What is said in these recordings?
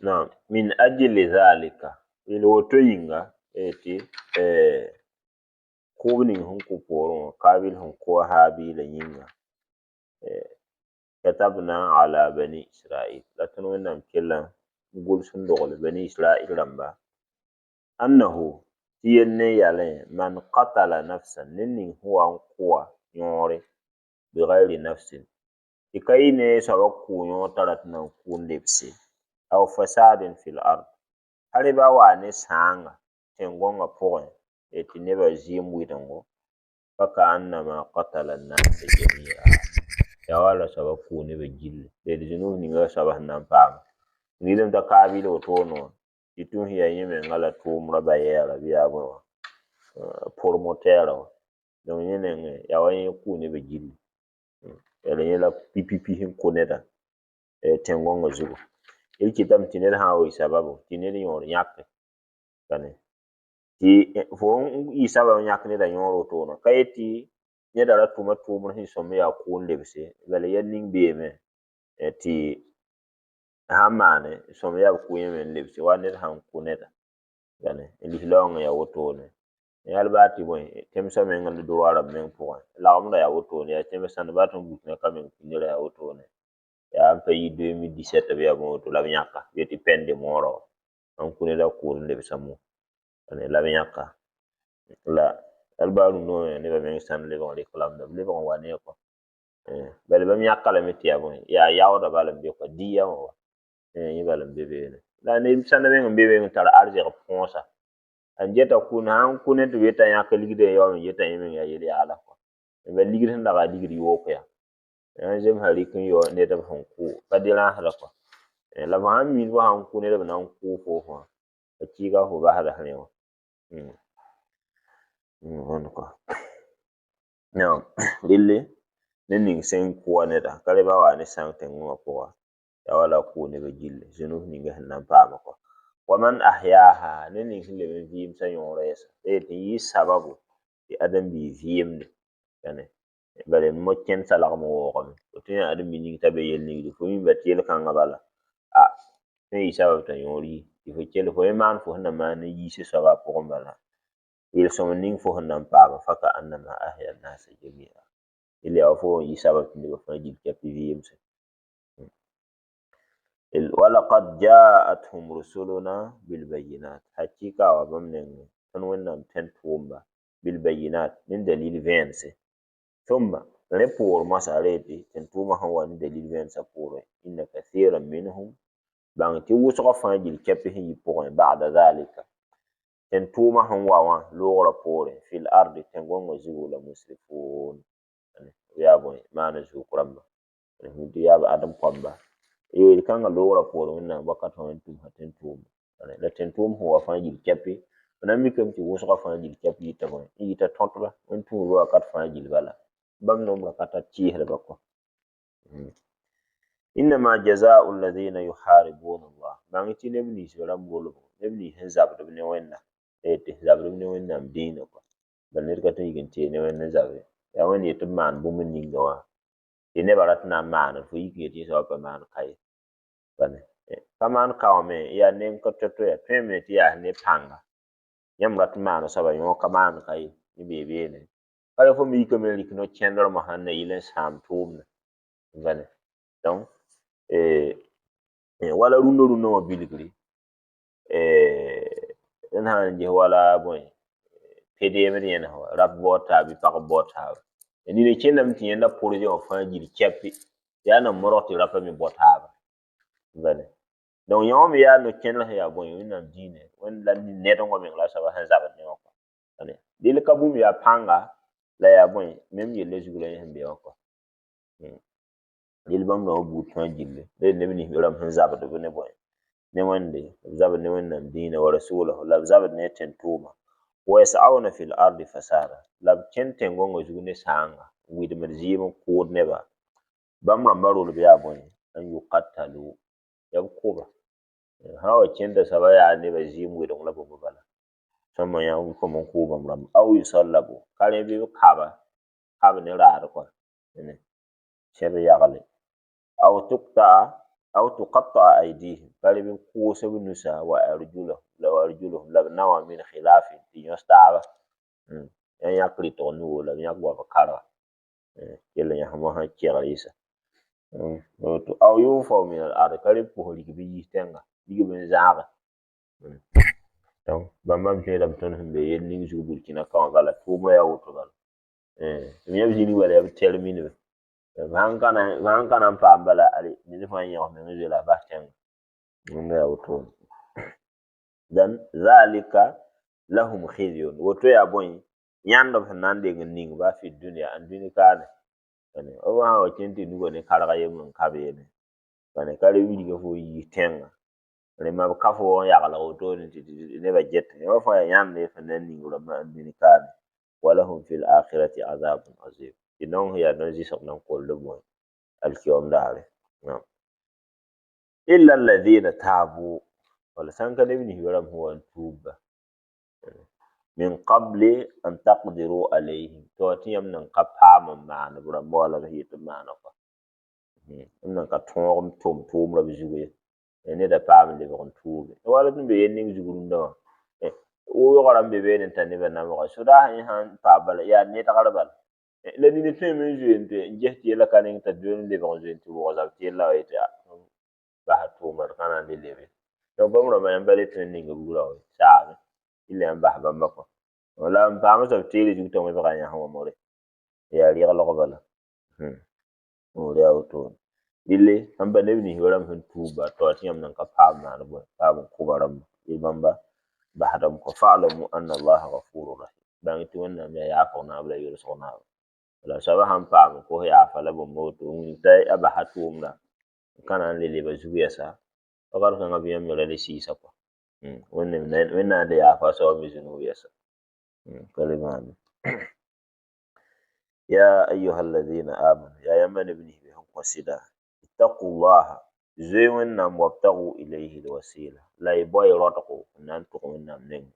Naam, min ajli zalika, yel woto yĩnga tɩ kʋʋb ning sẽn kʋ poorẽ wã, Kabil sẽn kʋ a Haabila yĩnga, katabna ala bani Israil, la tõnd Wẽnnaam kell n gʋls n dogle bani Israil rãmba, annahu, tɩ yell ne yalẽ, man qatala nafsan, ned ning sẽn wa n kʋa yõore, bigayri nafsin, tɩ ka yɩ ne soabã kʋ yõor t'a rat n na n kʋ n lebse, aw fasadin fil ard, hal ba wa ne sãanga tẽn-gõngã pʋgẽ, tɩ nebã zɩɩm wɩdengo, fakaannama qatala annasa jamia, yaa wala soabã kʋ nebã gilli, d zũnug ninga soabã sẽn na n paama. Gilame t'a Kaabil wotone wã, tɩ tũus yaa yẽ menga la tʋʋmdã bayɛɛra bɩ yaa bõe wã, promoteur wã. Donc yẽ nengẽ yaa wa yẽ kʋ nebã gilli. Yaa yẽ la pipipi sẽn kʋ neda tẽn-gõngã zugu. D kɩtame tɩ ned sã n wa yɩ sababu tɩ ned yõor yãke, tɩ fo n yɩ sabab n yãk neda yõor wotone, ka yet tɩ neda ra tʋma tʋʋmd sẽn sõm yaa kʋʋn lebse, bala yɛl ning beeme tɩ sãn maane sõm yaa b kʋ yẽ me n lebse wa ned sãn kʋ neda. N lislaoongã yaa wotone. Hal baa tɩ bõe tẽmsã meng n droit rãmb meng pʋgẽ, lagmdã yaa wotone, yaa tẽms sãnd baa tõnd Burkina ka meng pĩndra yaa wotone. Yaa n pa yi 2017 bɩ yaa bõe woto la b yãka, b yetɩ peine de mort wã, n kʋ neda kʋʋd n lebsa mo, la b yãka. La hal baa rũndã wã nebã meng sãnd lebg n réclame b lebg n wa ne kɔ. Bala bãmb yãka lame tɩ yaa bõe, yaa yaoodã bal n be kɔa, diya wã wa, yẽ bal n be beene. La neb sãnd meng n be be n tar arzɛk põosa, n geta kũn sãn kʋ ned tɩ b yeta yãk ligdã yaoome n yeta yẽ meng yaa yel-yaala kɔa. Bala ligd sẽn dag yaa ligd yook yaa. N zemsa rɩk n yao ned b sẽn kʋ, pa deraasda kɔa. La fo sãn mi fo sãn kʋ ned b na n kʋʋ fo fãa, a kiiga fo basda rẽ wã. Võnd kɔa. Naam, relle ned ning sẽn kʋa neda, ka re ba wa ne sãng tẽn-gõngã pʋga, yaa wala a kʋʋ nebã gilli, zũnug ninga sẽn na n paama kɔa. Wa man ahyaha, ned ning sẽn leb n vɩɩmsã yõorã yɛsa, la yet n yɩ sababu tɩ ãdem-biig vɩɩmde. Bala mo kẽnd salgem waoogame. Fo tõe n yaa ãdem-biig ning t'a be yel ningre, fo mi tɩ yel-kãngã bala, a tõe n yɩ sabab t'a yõor yi, tɩ fo kell fo me maan fo sẽn na maan n yiis soabã a pʋgẽ bala. Yel-sõmd ning fo sẽn na n paama, faka annama ahya nasa jamia. Yell yaa wa fo n yɩ sabab tɩ nebã fãa gill kɛp vɩɩmse. Walaqad ja'athum rusuluna bilbayinat, hakɩɩka wa bãmb nengẽ tõnd Wẽnnaam tõe n tʋʋmba bilbayinat ne dalil vẽense. Thumma, rẽ poor moasã ra yetɩ tɩ tʋʋmã sẽn wa ne dalil vẽensã poorẽ, inna kathiran minhum, bãng tɩ wʋsgã fãa gill kɛp sẽn yi pʋgẽ, ba'da zalika, tẽn tʋʋmã sẽn wa wã loogrã poorẽ, fil ardi, tẽn-gõngã zugu, la musrifun, yaa bõe maana zuk rãmba, tɩ yaa b ãdem koamba. Yel-kãngã loogrã poorẽ Wẽnnaam wakat fãa n tʋmsa tẽn tʋʋma. La tẽn tʋʋm sẽn wa fãa gill kɛpɩ, b na n mikame tɩ wʋsgã fãa gill kɛp yita bõe n yita tõtba, n tũudba wakat fãa gill bala. Bãmb nombrã ka tar kɩɩsdbã kɔ. Innama jazau alladhina yuharibuna Allah, bãng tɩ neb nins rãmb rolgo, neb nins sẽn zabd b ne Wẽnna, tɩ zabd b ne Wẽnnaam dĩinã kɔ. Bala ned ka tõe n yik n tee ne Wẽnd n zabe. Yaa Wẽnd yetɩ b maan bũmb ninga wã, tɩ nebã rat n na n maane, fo yik n yetɩ yẽ soabã pa maan ka ye. Pa maan ka wã me yaa neng ka to-to yaa tõeme tɩ yaa ne pãnga. Yãmb rat n maana soaba yõ ka maan ka ye, yẽ bee beene. Ka re fo me yikame n rɩk no-kẽndr mosã n na yɩl n sãam tʋʋmdã. Donc, wala rũndã rũndã wã bilgri, d sã n ges wala bõe PDM d yẽnes wã, rap bao taab bɩ pagb bao taaba. Nina kẽndame tɩ yẽnda projet wã fãa gill kɛpɩ, yaa na modg tɩ rapã me bao taaba. Donc yõ me yaa no-kẽndr sẽn yaa bõe Wẽnnaam dĩinã, la ned-wã meng la soabã sẽn zabd ne wã kɔ. Del ka bũmb yaa pãnga la yaa bõe mem yellã zug la yẽ sẽn be wã kɔ. Del bãmb rãmbã buud fãa gilli, la neb nins rãmb sẽn zabd b ne bõe ne Wẽnde, b zabd ne Wẽnnaam dĩinã wa rasulahu, la b zabd ne tẽn-tʋʋma. Wa yas'auna fil ardi fasada, la b kẽnd tẽn-gõngã zug ne sãanga, n wɩdmd zɩɩm n kʋʋd neba. Bãmb rãmbã rolb yaa bõe an yuqattalu, yaa b kʋba. Sã n wa kẽnda soabã yaa nebã zɩɩm wɩdg la bũmb bala. Sõma yã kom n kʋʋ bãmb rãmba. Aw yusallabu, ka rẽ bɩ b kaba, kab ne raad kɔa, sẽb yagle. Aw tuqta'a aw tuqatta'a aydihim, Pa leb n koos b nusa wa arjuluhum la b naowã min khilafin tɩ yõs taaba. Yã yãk rɩtg nugo la b yãk goam karga. Kell n yãs mosã kegr yɩsa. Woto aw yunfaw min al ard, ka reb pʋs rig b yis tẽnga, rig b n zãage. Donc bãmba m tẽedame tõnd sẽn be yell ning zug Burkina ka wã bala, tʋʋmrã yaa woto bala. Tɩ b yã b zĩnig bala yaa b termine b sãn ka na n paam bala, ale ned fãa yẽgs meng n zoe la a bas tẽngã. Wẽnda yaa wotone. Dãn zalika lahum khizyun, woto yaa bõe yãnd b sẽn na n deng n ning ba fi dunya n dũni kaane. B sã wa kẽn tɩ nugã ne karg a yembr n ka beene, ka reb wilga fo n yiis tẽngã. Rẽmba b ka fo n yaglg wotone tɩ nebã get. Yãmb fãa yaa yãnd sẽn na n ning rãmbã n dũni kaane. Walahum fil akhirati azabun azim. Tɩ naong sẽn yaa no-zɩsg na n kold b bõe alkiyoom daare. Illa alladhina tabu, wala sãn ka neb nins rãmb sẽn wa n tuubba min qabli an taqdiru alayhim, tɩ tɩ yãmb nan ka paam n maan b rãmba wala b sẽn yet n maana kɔa. M nan ka tõog n tʋm tʋʋmrã b zug ye. Neda paam n lebg n tuuge. Wala tɩ n be yel ning zug rũndã wã. Weoogã rãmb be beene n tar nebã namga. Sodaasã yẽ sãn paam bala yaa nedgr bala. La nina tõeme n zoe n ges tɩ yɛla ka ning t'a zoe n lebg n zoe n tɩ rʋg zab tɩ yella wa yetɩ basa tʋʋmrã d ka na n le lebe. Donc bãmb rãmbã yãmb pa le tõe n ning b rugã wã saame. Rɩla yãmb bas bãmba kɔ. La n paam soab teere zug t'a wẽbga yãs wã more. Yaa reglg bala. Yaa wotone. Rɩle sãn pa neb nins rãmb sẽn tuubba tɩ tɩ yãmb nan ka paam maan bõe paam n kʋba rãmba. Yel bãmba basdame kɔ fa'lamu anna allaha ghafurur rahim. Bãng tɩ Wẽnnaam yaa yaafg naab la yolsg naab. La soabã sãn paam n kos yaafa la bũmb woto n wilg t'a a basa tʋʋmda n ka na n le leba zug yɛsa wakat kãngã bɩ yãmb me ra le sɩɩsa kɔ. Wẽnnaam le yaafa a soab me zũnug yɛsa. Ka le maane. Ya ayuha alladhina amanu, yaa yãmba neb nins sẽn kõ sɩda, ittaqullaha, zoe Wẽnnaam wabtagu ilayhi alwasila, la y bao y raodgo n na n tʋg Wẽnnaam nengẽ.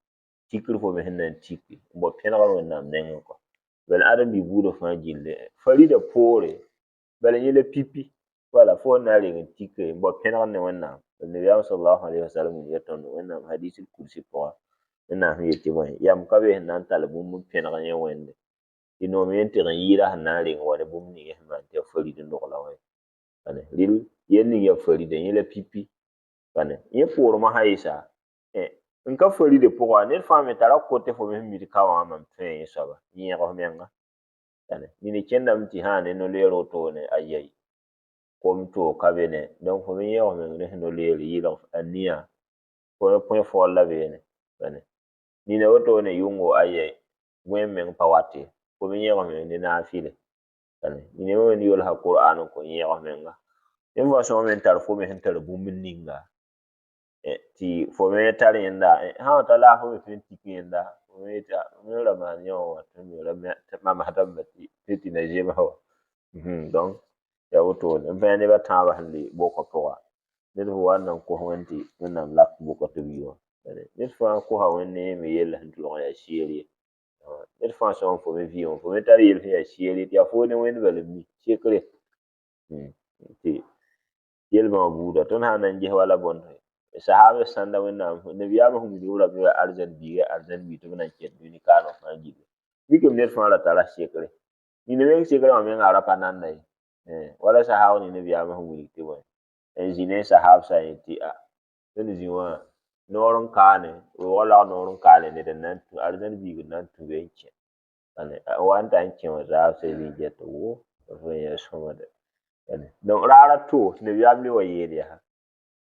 Tikr fo me sẽn na n tiki n bao pẽnegr Wẽnnaam nengẽ kɔ. Bala ãdem-bi buudã fãa gilli farida poore, bala yẽ la pipi wala fo n na n reng n tike n bao pẽnegr ne Wẽnnaam. Nabiyaam sallallahu alayhi wa sallam wilga tõndo Wẽnnaam hadis kursi pʋga. Wẽnnaam sẽn yet tɩ bõe yam ka be sẽn na n tall bũmb n pẽneg yẽ Wẽnde. Tɩ noom yẽ n tɩg n yɩɩda sẽn na n reng wa ne bũmb ning sẽn maan tɩ yaa farid n dogla wã. Rɩl yel ning yaa farida yẽ la pipi. Yẽ poor mosã yɩsa n ka farida pʋga ned fãa me tara kote fo me sẽn mi tɩ ka wã mam tõe yẽ soaba yẽeg f menga. Nina kẽndame tɩ sã ne no-leer wotone ayai kom toog ka be ne. Donc fo me yẽeg f meng ne sẽn no-leer yɩlg a nia fo me põe faool la beene. Nina wotone yʋngo ayai wẽn meng pa wat ye. Fo me yẽeg f meng ne naafɩle. Nina me wẽnd yolsa Qur'an n kõ yẽeg f menga. Yẽ façon me n tar fo me sẽn tar bũmb ninga tɩ fo me tar yẽnda sã wa ta laaf fo me tõe n tik yẽnda fo me yetɩ me ra maan yã wã tɩ me ra mamsdame tɩ tɩ na zems wa. Donc yaa wotone. N fãa nebã tãabã sẽn le bokã pʋga ned fo wa n na n kos Wẽnd tɩ Wẽnnaam lak bʋka tɩ b yi wã. Ned fãa kosa Wẽnd ne yẽ me yell sẽn tʋlg n yaa seer ye. Ned fãa sõm fo me vɩɩmẽ fo me tar yell sẽn yaa seer ye tɩ yaa foo ne Wẽnd bala n mi sekre. Tɩ yel-bãmba buuda tõnd sã n na n ges wala bõnd sahab sãnda Wẽnnaam nabiyaamã sẽn wilg b rãmb yaa arzãn biiga arzãn biig tɩ b na n kẽt dũni kaaneg fãa gilli. Mikame ned fãa ra tara sekre. Nina meng sekrã wã menga a ra pa nanda ye. Wala sahab ne nabiyaamã sẽn wilg tɩ bõe n zĩ ne sahabsã yetɩ tɩ a tõnd zĩ wã noor n kaane weoogã lag noor n kaane ned n na n tũ arzãn biig n na n tũ be n kẽ. Wa n ta n kẽ wã zaabsã zĩ get wo f n yaa sõma de. Donc raar a to tɩ nabiyaam le wa yeel yaa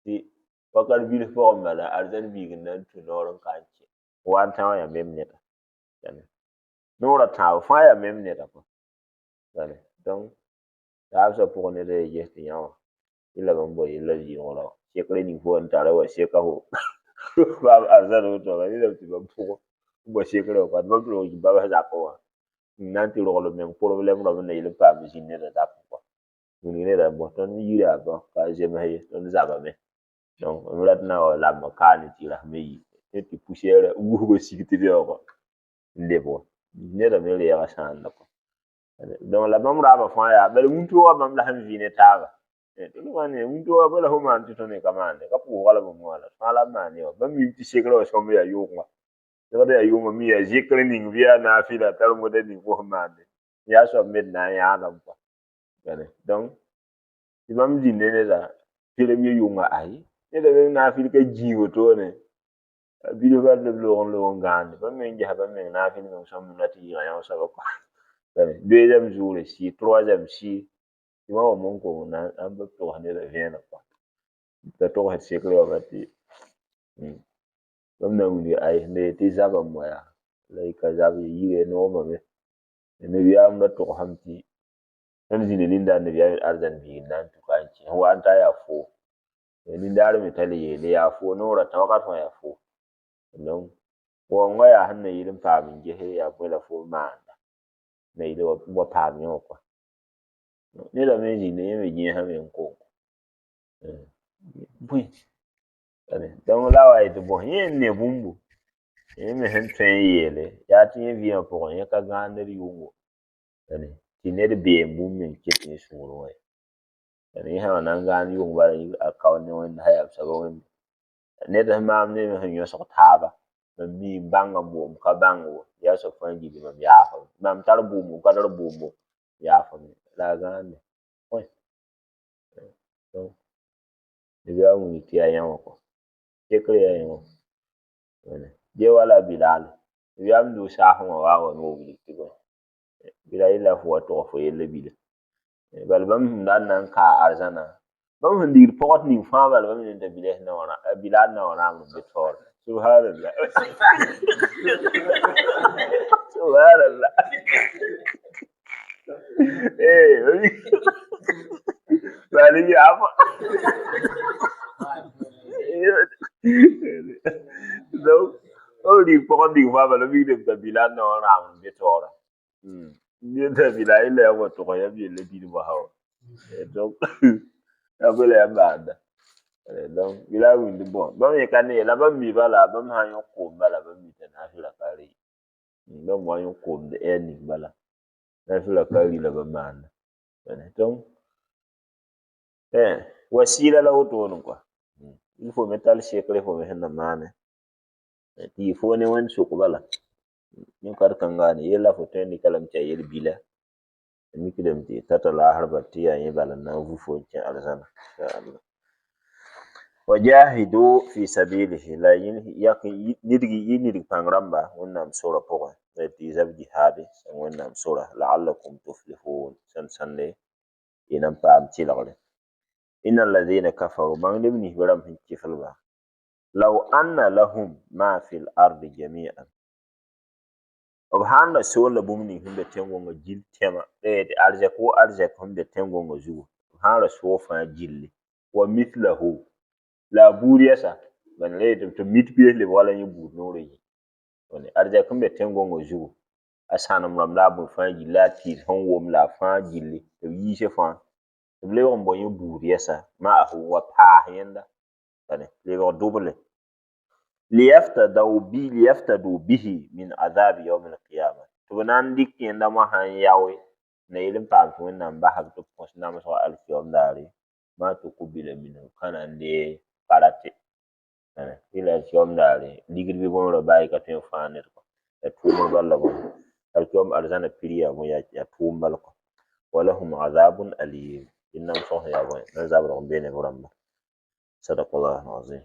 tɩ wakat bilf pʋgẽ bala arzãn biig n na n tũ noor n ka n kẽ. Wa n tã wã yaa mem neda. Noorã tãab fãa yaa mem neda kɔ. Donc sahabsã pʋgẽ ned a ges tɩ yã wã yẽla bãmb bao yella zɩɩg rao sekr ning fo n tara wa seka fo baab arzãn woto rẽndame tɩ bãmb pʋgẽ n bao sekrã wã tɩ bãmb tɩ rog babs zakẽ wã n na n tɩ rogl b meng problɛm rãmb n na yel n paam zĩ neda zakẽ kɔ. Wilg neda bõ tõnd yira bõ ka zems ye tõnd zabame. Donc m rat na wa lame kaane tɩ rasmã yi tɩ poussière wusgã sig tɩ beoogã n leb wã. Neda me reega sãanda kɔ. Donc la bãmb raabã fãa yaa bala wĩntoogã bãmb la sẽn vɩ ne taaba. Tõnd maan wĩntoogã bõe la fo maan tɩ tõnd me ka maande ka pʋʋsga la bũmb wã la fãa la b maan ye wã bãmb mim tɩ sekrã wã sõmb yaa yʋʋnga segd yaa yʋʋngã mi yaa zikr ning bɩ yaa naafɩla tar moda ning fo sẽn maande yaa soab me d na n yãadame kɔa donc tɩ bãmb zĩnd ne neda perem ye yʋnga ayi neda me naafɩl ka gĩig wotone bilf bal b loog n loog n gãande bãmb meng gesa bãmb meng naafɩl meng sõmb na tɩ yɩɩga yão soaba kɔa deuxième jour si troisième si tɩ wã wa mon kong na n b togs neda vẽenem kɔa t'a togsd sekre wã tɩ bãmb na n wilg ay ne tɩ zabame wã yaa la y ka zab ye yire noomame nabiyaam ra togsame tɩ tõnd zĩnda nindaar nabiyaam yet arzãn biig n na n tuka n kẽ sẽn wa n ta yaa foo nindaar me t'a le yeele yaa foo noorã tã wakat fãa yaa foo donc waoongã yaa sẽn na yɩl n paam n gese yaa bõe la fo maanda na yɩl wa paam yẽ wã kɔa neda me zĩnda yẽ me gẽesame n kong bõe donc la wa yetɩ bõs yẽ n ne bũmbu yẽ me sẽn tõe n yeele yaa tɩ yẽ vɩɩmã pʋgẽ yẽ ka gãand d yʋngo tɩ ned beem bũmb meng ket yẽ sũurẽ wã ye yẽ sã n na n gãand yʋng bala a kao ne wẽnd sã yaa b soaba wẽnde ned sẽn maam ne sẽn yõsg taaba mam mi n bãngame bo m ka bãng bo yaa soab fãa gilli mam yaafame mam tar bʋʋmbo m ka tar bʋʋmbo yaafame la a gãande bõe donc nabiyaam wilg tɩ yaa yã wã kɔ sekr yaa yẽ wã dee wala Bilal nabiyaam doog saasẽ wã waa n wa me wa wilg tɩ bõe Bilal yella fo wa tog fo yella bila bala bãmb sẽn dat na n kaa arzãna bãmb sẽn ligd pɔgd ning fãa bala bãmb t'a Bilal na wã rãamd n be taoore subhanallah subhanallah bala yaafa donc b rig pɔgd ning fãa bala b mikdame t'a Bilal na wã rãamd n be taoora t'a Bilal yella yãmb wa tog yãmb yella bilf wã donc a bõe la yãmb maanda donc Bilal wĩnd bõ bãmb yẽ ka ne la bãmb mi bala bãmb sã n yõk koom bala bãmb mi t'a naafɩla ka re bãmb wa yõk koomd ɛɛr ning bala naafɩla ka ri la bãmb maanda donc wasila la wotone kɔa il faut me tall sekre fo me sẽn na maane tɩ yɩ fo ne wẽnd sʋk bala yẽ ka d kãnga ne yella fo tõe n dɩka lame tɩ yaa yel-bila mikdame tɩ tata laasr bal tɩ yaa yẽ bala n na n vu fo n kẽ arzãna inshallah wajahidu fi sabilihi la yak nidg yɩ nidg pãng rãmba wẽnnaam sora pʋgẽ tɩ y zab jihaade sẽn wẽnnaam sora la'allakum tuflihun sẽn sãnde y na n paam tɩlgre inna alladhina kafaru bãng neb ninsb rãmb sẽn kɩflba law anna lahum ma fi l ardi jami'an b sãn ra sool la bũmb ning sẽn be tẽn-gõngã gill tẽmã arzɛk wo arzɛk sẽn be tẽn-gõngã zugu b sãn ra soog fãa gilli wa mithlahu la a buud yɛsa bãn la yetɩ tɩ mit pees lebg wala yẽ buud noorã yĩ arzɛk sẽn be tẽn-gõngã zugu a sãnem rãmb la a bõe fãa gilli la a tɩɩs sẽn wom la a fãa gilli tɩ b yiise fãa tɩ b lebg n bao yẽ buud yɛsa ma'ahu wa paas yẽnda lebg doble liyaftadu bihi min azabi yawm alqiyama tɩ b na n dɩk yẽnda moasã n yaoe na yel n paam tɩ wẽnnaam basb tɩ b põs namsgã alkiyom daare ma tukubila minhu ka na n dee karate rɩla alkiyom daare ligd bɩ bõe rã baa y ka tõe n fãag ned kɔ ya tʋʋmd bal la bõe alkiyom arzãna pir yaa bõe yaa tʋʋm bal kɔ walahum azabun alim tɩ namsg sẽn yaa bõe na zabrg n be ne b rãmba sadakallahu alazim.